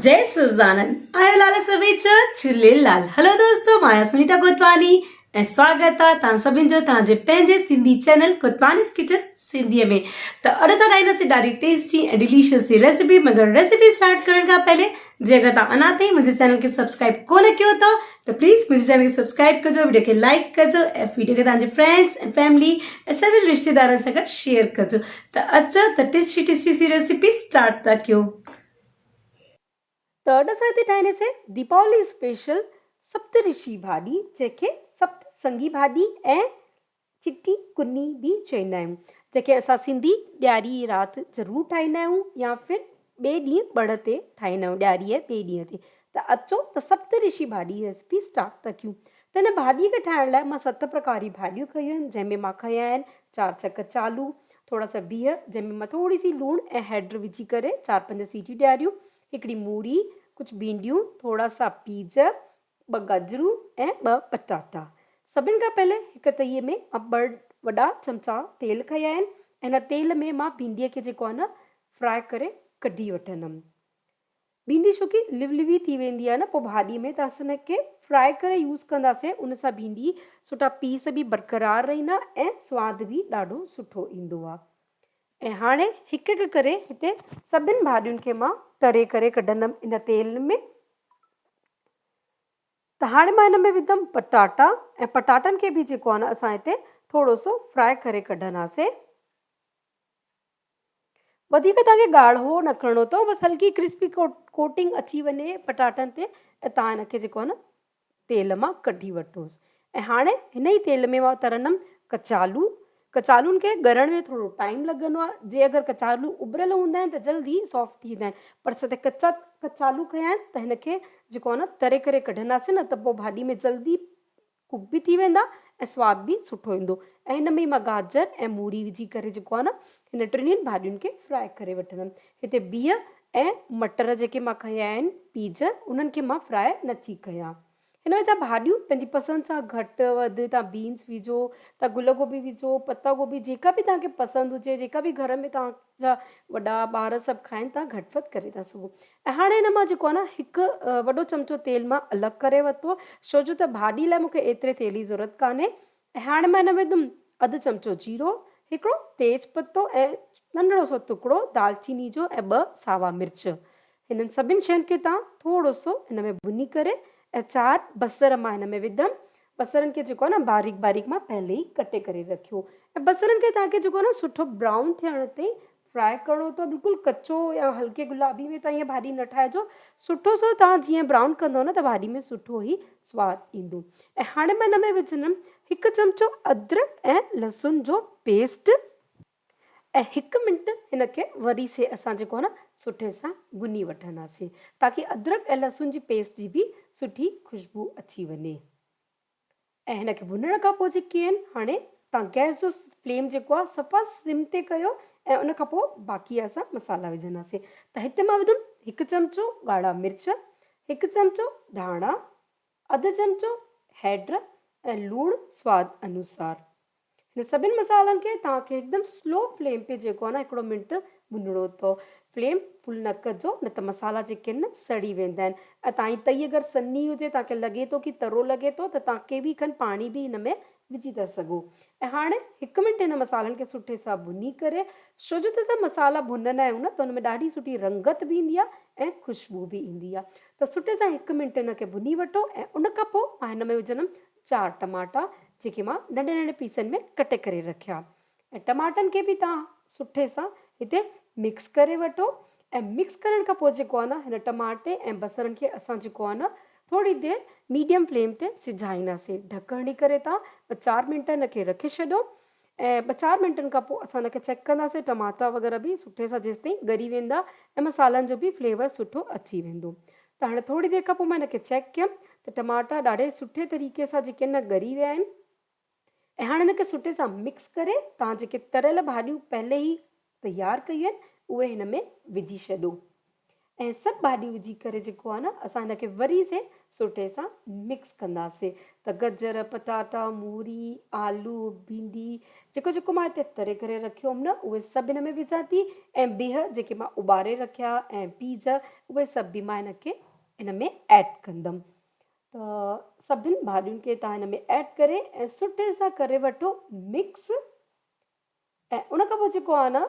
جئي سزانند آيو لال سويچ جھوليلال هلو دوستو مان آهيان سنيتا گوتواني ۽ سواگت آ توهان سڀن جو توهان جي پنهنجي سنڌي چينل گوتوانيز ڪچن سنڌي ۾ ته اڄ اسان ٺاهينداسين ڏاڍي ٽيسٽي ۽ ڊيليشس سي ريسيپي مگر ريسيپي اسٽارٽ ڪرڻ کان پهلي جي اگر توهان اڃا تائين منهنجي چينل کي سبسڪرائب ڪونه ڪيو اٿو ته پليز منهنجي چينل کي سبسڪرائب ڪجو وڊيو کي لائڪ ڪجو ۽ وڊيو کي توهان جي فرينڊز ۽ فيملي ۽ سڀني رشتيدارن سان گڏ شيئر ڪجو ته اچو ته ٽيسٽي ٽيسٽي سي ريسيپي اسٽارٽ ٿا ڪيون. ته اڄ اسان هتي ٺاهينداسين ديپاولي اسپيشل سپت رشي ڀاڄي جنهن کي سپت سنگي ڀاڄي ۽ چٽي ڪني به چوندا آهيون جنهن کي اسان سنڌي ڏياري جي رات ضرور ٺاهيندا آهيون يا ڦر ٻئي ڏينهن ٻڙ تي ٺاهيندا آهيون ڏياري جي ٻئي ڏينهن تي ته اچو ته سپت رشي ڀاڄي جي ريسپي اسٽارٽ ٿا ڪيون ته هن ڀاڄي کي ٺاهڻ لاء مان ست پرڪار جي ڀاڄيون کنيون آهن جنهن ۾ مان کنيا آهن چار چڪ چالو ٿورا سا بيهه جنهن ۾ مان ٿوري سي لوڻ ۽ هيڊ وجهي ڪري چار پنج سيٽيون ڏياريون، هڪڙي موري، ڪجهه ڀينڊيون، ٿورا سا پيز، ٻه گاجرون ۽ ٻه پٽاٽا. سڀن کان پهلي هڪ تئي ۾ مان ٻه وڏا چمچا تيل کنيا آهن ۽ هن تيل ۾ مان ڀينڊيء کي جيڪو آهي نه فرائي ڪري ڪڍي وٺندم. ڀينڊي ڇو ڪي لولوي ٿي ويندي آهي نه پوء ڀاڄي ۾ ته اسان ان کي فرائي ڪري يوز ڪنداسين ان سان ڀينڊي سٺا پيس به برقرار رهندا ۽ سواد به ڏاڍو سٺو ايندو آهي ۽ هاڻي هڪ هڪ ڪري هتي سڀن ڀاڄين کي مان تري ڪري ڪڍندم ان تيل ۾. ته هاڻي مان هن ۾ وڌم پٽاٽا ۽ پٽاٽن کي به جيڪو آهي نه اسان هتي ٿورو سو فرائي ڪري ڪڍنداسين. وڌيڪ توهان کي ڳاڙهو نه ڪرڻو اٿو بس هلڪي ڪرسپي ڪوٽنگ اچي وڃي پٽاٽن تي ۽ توهان هن کي جيڪو آهي نه تيل مان ڪڍي وٺوس ۽ هاڻي هن ئي تيل ۾ مان ترندم ڪچالو ڪچالن کي ڳرڻ ۾ ٿورو ٽائيم لڳندو آهي جي اگر ڪچالو اٻريل هوندا آهن ته جلدي سافٽ ٿي ويندا آهن پر اسان ڪچا ڪچالو کنيا آهن ته هن کي جيڪو آهي نه تري ڪري ڪڍنداسين نه ته پوء ڀاڄي ۾ جلدي ڪوڪ به ٿي ويندا ۽ سواد به سٺو ايندو ۽ هن ۾ ئي مان گاجر ۽ موري وجهي ڪري جيڪو آهي نه هن ٽنهي ڀاڄين کي فرائي ڪري وٺندم هتي بيهه ۽ مٽر جيڪي مان کنيا آهن پيز انهن کي مان فرائي نه ٿي ڪيان هن ۾ توهان ڀاڄيون پنهنجي پسند سان گهٽ وڌ توهان بينس وجهو توهان گل گوبي وجهو پتا گوبي جيڪا به توهان کي پسند هجي جيڪا به گهر ۾ توهان جا وڏا ٻار سڀ کائن ٿا گهٽ وڌ ڪري ٿا سگهو ۽ هاڻي هن مان جيڪو آهي نه هڪ وڏو چمچو تيل مان الڳ ڪري ورتو ڇو جو ته ڀاڄي لاء مونکي ايتري تيل جي ضرورت ڪانهي ۽ هاڻي مان هن ۾ وڌم اڌ چمچو جيرو هڪڙو تيج پتو ۽ ننڍڙو سو ٽڪڙو دالچيني جو ۽ ٻه ساوا مرچ هنن سڀن شين کي توهان ٿورو سو هن ۾ ڀڃي ڪري ۽ چار بصر مان هن ۾ وڌم. بصرن کي جيڪو آهي نه باريڪ باريڪ مان پهلي ئي ڪٽي ڪري رکيو ۽ بصرن کي توهان کي جيڪو آهي نه سٺو برائون ٿيڻ تائين فرائي ڪرڻو اٿو بلڪل ڪچو يا هلڪي گلابي ۾ توهان هيء ڀاڄي نه ٺاهجو سٺو سو توهان جيئن برائون ڪندو نه ته ڀاڄي ۾ سٺو ئي سواد ايندو ۽ هاڻي مان هن ۾ وجهندم هڪ چمچو ادرڪ ۽ لهسن جو پيسٽ. ۽ هڪ منٽ هن کي وري سي اسان جيڪو آهي نه سٺي سان ڀڃي وٺنداسين تاڪي ادرڪ ۽ لهسن جي پيسٽ جي به سٺي خوشبو اچي وڃي ۽ هن کي ڀڃڻ کان پوء جيڪي آهن هاڻي تان گئس جو فليم جيڪو آهي صفا سم تي ڪيو ۽ ان کان پوء باقي اسان مصالحا وجهنداسين ته هتي مان وڌم هڪ چمچو ڳاڙها مرچ هڪ چمچو ڌاڻا اڌ چمچو هيڊ ۽ لوڻ سواد انوسار هن سڀن مصالحن کي توهان کي هڪدم سلو فليم تي جيڪو آهي نه هڪڙو منٽ ڀڃڻو اٿو فليم فل نه ڪجو نه ته مصالحا جيڪي آهن نه سڙي ويندا آهن ۽ توهان جي تئي اگر سنهي هجي توهان کي لڳي ٿو ڪي ترو لڳي ٿو ته توهان ڪيوي کن پاڻي به هن ۾ وجهي ٿا سگهو ۽ هاڻي هڪ منٽ هن مصالحن کي سٺي سان ڀڃي ڪري ڇو جو ته اسان مصالحا ڀنندا آهيون نه ته ان ۾ ڏاڍي سٺي رنگت به ايندي آهي ۽ خوشبو به ايندي آهي ته سٺي سان هڪ منٽ هن کي ڀڃي وٺو ۽ ان کان پوء مان هن ۾ وجهندم چار ٽماٽا جيڪي مان ننڍي ننڍي پيسن ۾ ڪٽي ڪري رکيا ۽ ٽماٽن کي به توهان سٺي سان هتي مڪس ڪري وٺو ۽ مڪس ڪرڻ کان پوء جيڪو آهي نه هن ٽماٽي ۽ بصرن کي اسان جيڪو آهي نه ٿوري دير ميڊيم فليم تي سجهائينداسين ڍڪڻ ڏئي ڪري توهان ٻه چار منٽ هن کي رکي ڇڏيو ۽ ٻه چار منٽن کان پوء اسان هن کي چيڪ ڪنداسين ٽماٽا وغيره به سٺي سان جيستائين ڳري ويندا ۽ مصالحن جو به فليور سٺو اچي ويندو ته هاڻي ٿوري دير کان پوء مان هن کي چيڪ ڪيم ته ٽماٽا ڏاڍي سٺي طريقي سان جيڪي آهن نه ڳري ويا آهن ۽ هاڻي هن کي سٺي سان مڪس ڪري توهان جيڪي تريل ڀاڄيون پهلي ئي تيار ڪيون آهن اهي هن ۾ وجهي ڇڏو. ۽ سڀ ڀاڄيون وجهي ڪري جيڪو آهي نه اسان هن کي وري سي سٺي سان مڪس ڪنداسي ته گجر، پٽاٽا، موري، آلو، ڀينڊي جيڪو جيڪو مان هتي تري ڪري رکيو هوم نه اهي سڀ هن ۾ وجهان ٿي ۽ بيهه جيڪي مان اٻاري رکيا ۽ پيز اهي سڀ به مان هن کي هن ۾ ايڊ ڪندم ته سڀن ڀاڄين کي توهان هن ۾ ايڊ ڪري ۽ سٺي سان ڪري وٺو مڪس. ۽ ان کان پوء جيڪو آهي نه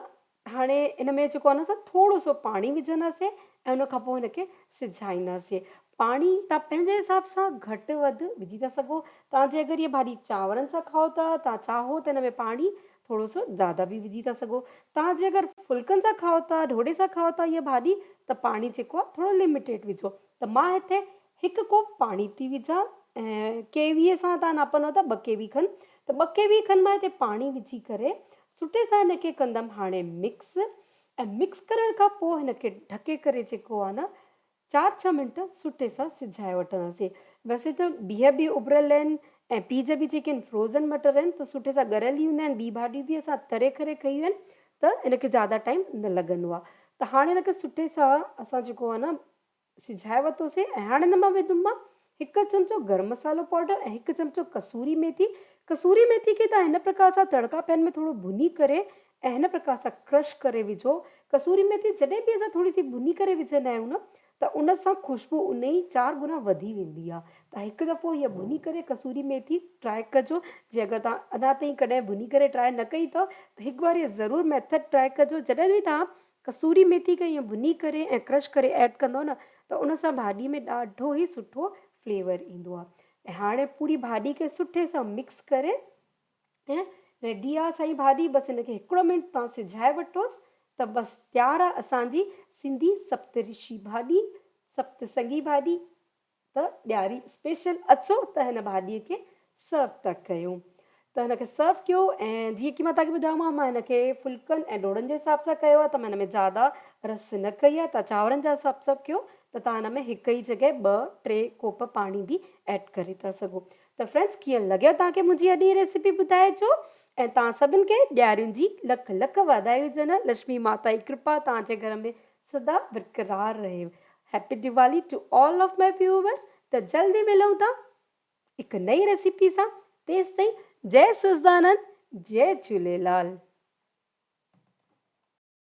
هاڻي ان ۾ جيڪو آهي نه اسان ٿورو سو پاڻي وجهنداسين ۽ ان کان پوء هن کي سجهائينداسين. پاڻي توهان پنهنجي حساب سان گهٽ وڌ وجهي ٿا سگهو. توهان جي اگر هيء ڀاڄي چانورن سان کائو ٿا توهان چاهو ته هن ۾ پاڻي ٿورو سو زياده به وجهي ٿا سگهو. توهان جي اگر ڦلڪن سان کائو ٿا ڍوڍي سان کائو ٿا هيء ڀاڄي ته پاڻي جيڪو آهي ٿورو لميٽيڊ وجهو. ته مان هتي هڪ ڪوپ پاڻي ٿي وجهان ۽ ڪيويء سان توهان ناپندو ته ٻه ڪيوي کن ته ٻه ڪيوي کن مان هتي پاڻي وجهي ڪري سٺي سان هن کي ڪندم هاڻي مڪس ۽ مڪس ڪرڻ کان پوء هن کي ڍڪي ڪري جيڪو آهي نه چار ڇهه منٽ سٺي سان سجهائي وٺنداسين ويسي ته بيهه به اٻريل آهن ۽ پيز به جيڪي آهن فروزن مٽر آهن ته سٺي سان ڳريل ئي هوندا آهن ٻي ڀاڄيون به اسان تري ڪري ڪيون آهن ته ان کي زياده ٽائيم نه لڳندو آهي ته هاڻي هن کي سٺي سان اسان جيڪو آهي نه سجهائي ورتوسين ۽ هاڻي هن مان وڌم مان هڪ چمچو گرم مصالحو پائوڊر ۽ هڪ چمچو قصوري ميٿي. قصوري ميٿي کي توهان هن پرڪار سان تڙڪا پين ۾ ٿورو ڀڃي ڪري ۽ هن پرڪار سان ڪرش ڪري وجهو. قصوري ميٿي جڏهن به اسان ٿوري سي ڀڃي ڪري وجهندا آهيون نه ته ان سان خوشبو ان ئي چار گنا وڌي ويندي آهي ته هڪ دفعو هيء ڀڃي ڪري قصوري ميٿي ٽرائي ڪجو جي اگر توهان اڃا تائين ڪڏهن ڀڃي ڪري ٽرائي نه ڪئي اٿو ته هڪ بار هيء ضرور ميٿڊ ٽرائي ڪجو جڏهن به توهان قصوري ميٿي کي ائين ڀڃي ڪري ۽ ڪرش ڪري ايڊ ڪندو نه ته ان سان ڀاڄي ۾ ڏاڍو ئي سٺو فليور ايندو آهي ۽ هاڻي پوري ڀاڄي کي سٺي سان مڪس ڪري ۽ ريڊي آهي اسان جي ڀاڄي بس هن کي هڪڙو منٽ توهان سجهائي وٺوس ته بس تيار آهي اسان جي سنڌي سپترشي ڀاڄي سپت سنگي ڀاڄي. ته ڏياري اسپيشل اچو ته هن ڀاڄي کي سرو ٿا ڪيون ته هن کي سرو ڪيو ۽ جيئن ڪي مان توهان کي ٻڌايومانو مان هن کي ڦلڪن ۽ ڍوڍن جي حساب سان ڪيو آهي ته مان هن ۾ زياده رس نه ڪئي آهي توهان چانورن جا حساب سان ڪيو ته توهان هن ۾ هڪ ئي جڳهه ٻه ٽي ڪوپ پاڻي به ايڊ ڪري ٿا سگهو ته فرينڊس ڪيئن لڳيو توهان کي منهنجي اڄ هي ريسيپي ٻڌائجو ۽ توهان سڀن کي ڏيارين جي لک لک واڌايون هجن لڇمي ماتا جي ڪرپا توهان جي گهر ۾ سدا برقرار رهي happy Diwali to all of my viewers ته جلد ئي ملون ٿا هڪ نئين ريسيپي سان تيستائين جئي سچدانند جئي جهوليلال.